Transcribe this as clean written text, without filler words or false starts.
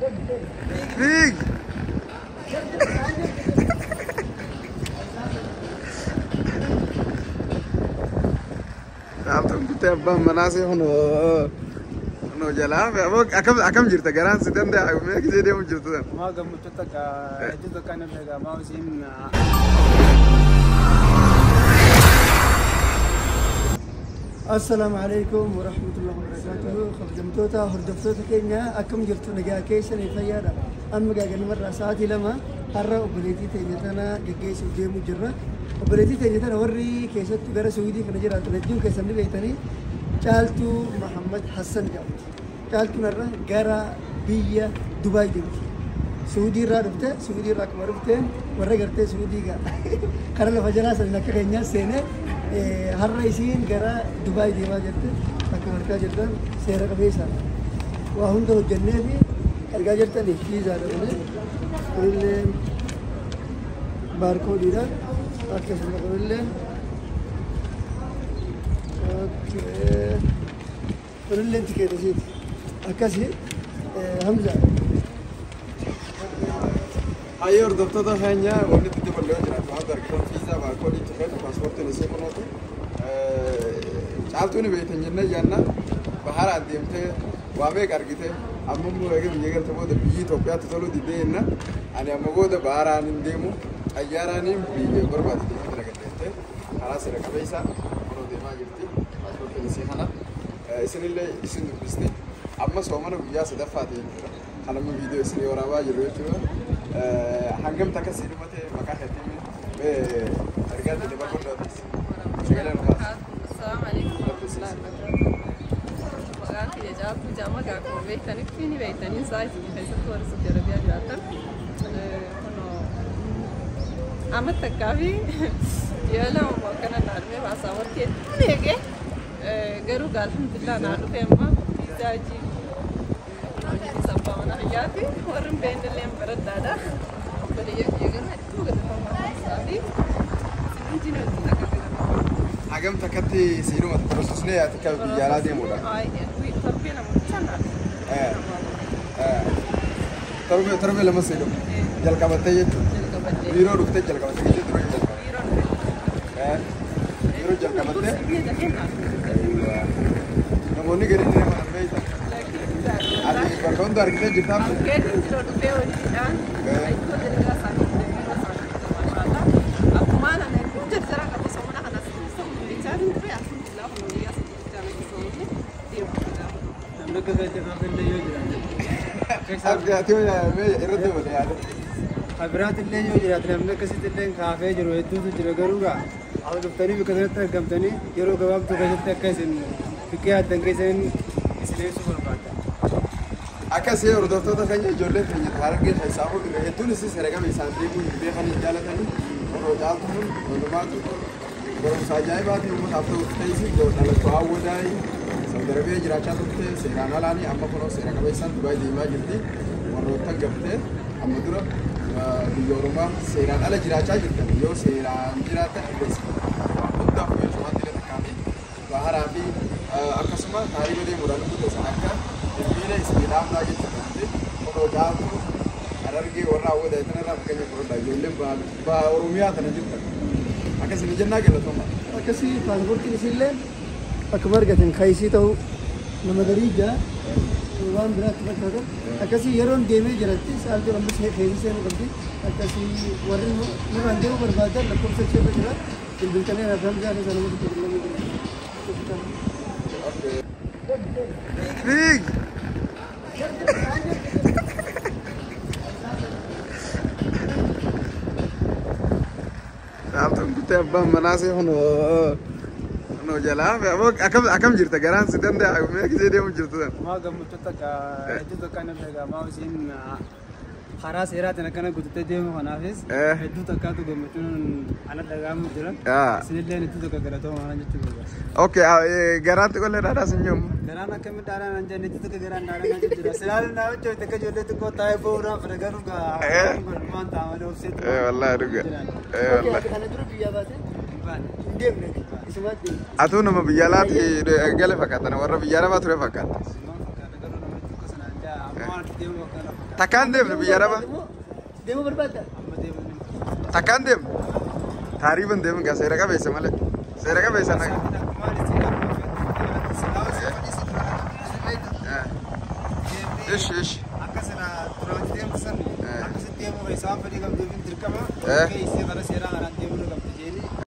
Fiig! Dhaaltuun kuttee abbaan manaasii kunoo kunoo jalaa akkam akkam jirta garaan si danda'a mee gisee deemu jirtu sana. Maa gammachuu takka hedduu takka inni dhaga'amaa isiin. Assalaamu alaikum warahmatullahi wabarakatuh. Kabajamtoota hordoftoota keenya, akkam jirtu? Nagaa keessanii, fayyaadha? Amma ganamarraa sa'aatii 2 har'a obboleettii teenya tana geggeessuuf deemu jirra. Obboleettii teenya tana warri keessattuu gara Suudii kana jiraatan hedduun keessan ni beektanii, Caaltuu Mahammad Hassan jedhamti. Caaltuun har'a gara biyya Dubaay deemti. Suudii irraa dhufte. Suudii irraa akkuma dhufteen warra gartee Suudii karaa lafa jalaa saniin akka keenyaa seenee har'a isiin gara Dubaay deemaa jirti. Akkuma argaa jirtan seera qabeessa waa hunda hojjennee fi argaa jirtanii fiizaadha kunis, kunillee baarkoodiidha, akkasuma kunillee okay, kunillee tikeeta isiiti akkasi Hamza. Hayyee hordoftoota keenya, wanni itti daballee jiraatu waan argitan fiizaa baarkoodii tikeeta paaspoortiin isii kunuutu. Caaltuun beektan jennee jaanna, baharaan deemtee waa meeqa argite. Amma immoo eega biyya galte booda biyyi Itoophiyaatti toluu didee jenna, ani amma booda baharaan hin deemu, xayyaaraaniin biyya barbaade deemtee nagaddeette karaa seera qabeessa kunoo deemaa jirti. Paaspoortiin isii kana isinillee isin dubbisti. Amma soomana guyyaa sadaffaati jechuudha. Kan amma viidiyoo isinii waraabaa jiru jechuudha. Hangam takka sii dhumate? Maqaa keetiin mee argaa ta'e bakka hundaatis sagalee nu kaasa. Assalamu alaikum warahmatullahi wabarakatuh. Maqaan kiyya Caaltuu jedhama. Akkuma beektanitti ni beektanii isaa isin keessatti warri Saudi Arabiyaa jiraatan. Kunoo amma takkaa fi ji'a 2 akkana naa dhufe. Paaspoortii hedduun eege, garuu alhamdulillah naa dhufe. Amma viizaa hojii abbaa mana kiyyaati. Warri hin beekne illee baradhaadha. Obboleeyyan kiyya garuu hedduu galatoommaa isaa fi isin hundi hedduu takka galatoomaa. Hagam takkatti sii dhumate processnee ati akka biyya alaa deemuudha? Torbee 2 bichaan naa dhufe. Torbee 2 sii dhume jalqabattee jechuudha. Jalqabadhee. Biiroo dhuftee jalqabattee gisee dura jalqabatte. Biiroo dhufe. Biiroo jalqabattee. Biyya dafee naa dhufe. Namoonni gadi deeman beektan. Ati bakka hunda argitee jirtaa? Argeetiin jira, dhufee hojiidhaan. Iddoo dalagaa isaanii, biiroo isaanii, maashaallah. Akkumaan ana hedduu jarjara qaba soomana kanas bichaan ture, alhamdulillah kun guyyaa 3 bichaan akka soomne deemu. Namni akka keetti kaafillee yoo jiraate. Ati mee irratti dabale yaada. Abiraatti illee yoo jiraate, namni akkasitti illee kaafee jiru hedduutu jira. Garuu gaa as dhuftanii bakka sanatti argamtanii yeroo gabaabtuu keessatti akka isin fikkee yaaddan keessan isin ibsuu barbaada. Akkasii hordoftoota keenya, ijoolleen keenya Harargee keessaa irra hedduun isii seera qabeessaan deemuu hin beekan, hin jaalatanii. Yeroo Caaltuun walumaatu barumsa ajaa'ibaatii uummataaf ta'u ta'isi dhalattuu Hawwadaayii Saudi Arabiyaa jiraachaa turte seeraan alaanii, amma kunoo seera qabeessaan Dubaay deemaa jirti. Warroottan gartee amma dura biyya Oromaa seeraan ala jiraachaa jirtan, yoo seeraan jiraatan irra isin waan hundaaf jechuun waan dila takkaa fi baharaa fi akkasuma taarifa deemuudhaan lubbuu keessan akka bilbiila isinii dhaabnaa jechuudha. Kunoo Caaltuu Harargee warra Hawwadaayii tanarraa fakkeenya fudhadhaa, ijoolleen baha Oromiyaa tana jirtan. Akkasii jennaa, galatooma. Akkasii paaspoortiin isiillee akkuma argatan kaayisii ta'uu nama garii jaa waan biraatti fakkaata. Akkasii yeroon deemee jiratti sa'aatii amma keessa seenuu qabdi. Akkasii warri nurraan deemuu barbaadan lakkoofsa ishee irra jira. Bilbiltanii anaaf Hamzaa keessa nama tokko lama jira. Fiig! Dhaaltuun kuttee abbaan manaasii kunoo kunoo jalaa akkam akkam jirta garaan si danda'a mee gisee deemu jirtu sana. Maa gammachuu takka hedduu takka inni dhaga'amaa isiin karaa seeraatiin akkana guuttattee deemu kanaafis hedduu takkaatu gammachuun ana dhaga'amu jira. Isinillee hedduu takka galatooma jechuu barbaada. Okay, garaatti qollee dhaadhaa sin jiru. Garaan akkamitti dhaadhaan an jenne, hedduu takka garaan dhaadhaan an jira. Silaan naa hojjete akka ijoollee xiqqoo taa'ee ba'uudhaan fedha, garuu gaa waan ta'a malee obseetu. Wallaahi dhuga. Wallaahi. Kana dura biyyaa baate hin deemne, isumaatti deemne. Atuu nama biyya alaatti gale fakkaatan, warra biyya arabaa ture fakkaata. Maal fakkaata, garuu namni tokko sanaan jaa amma waan Deemuu akkana fakkaata. Takkaan deemne biyya Arabaa. Deemuu barbaadda? Amma deemuu ni. Takkaan deemne. Taariifan deemin gaa seera qabeessa malee. Seera qabeessa naga. Ishi ishi. Akka sana duraatti deemtu san akkasitti deemuu keessaa waan fedhii qabduuf hin dirqama. Isii kana seeraan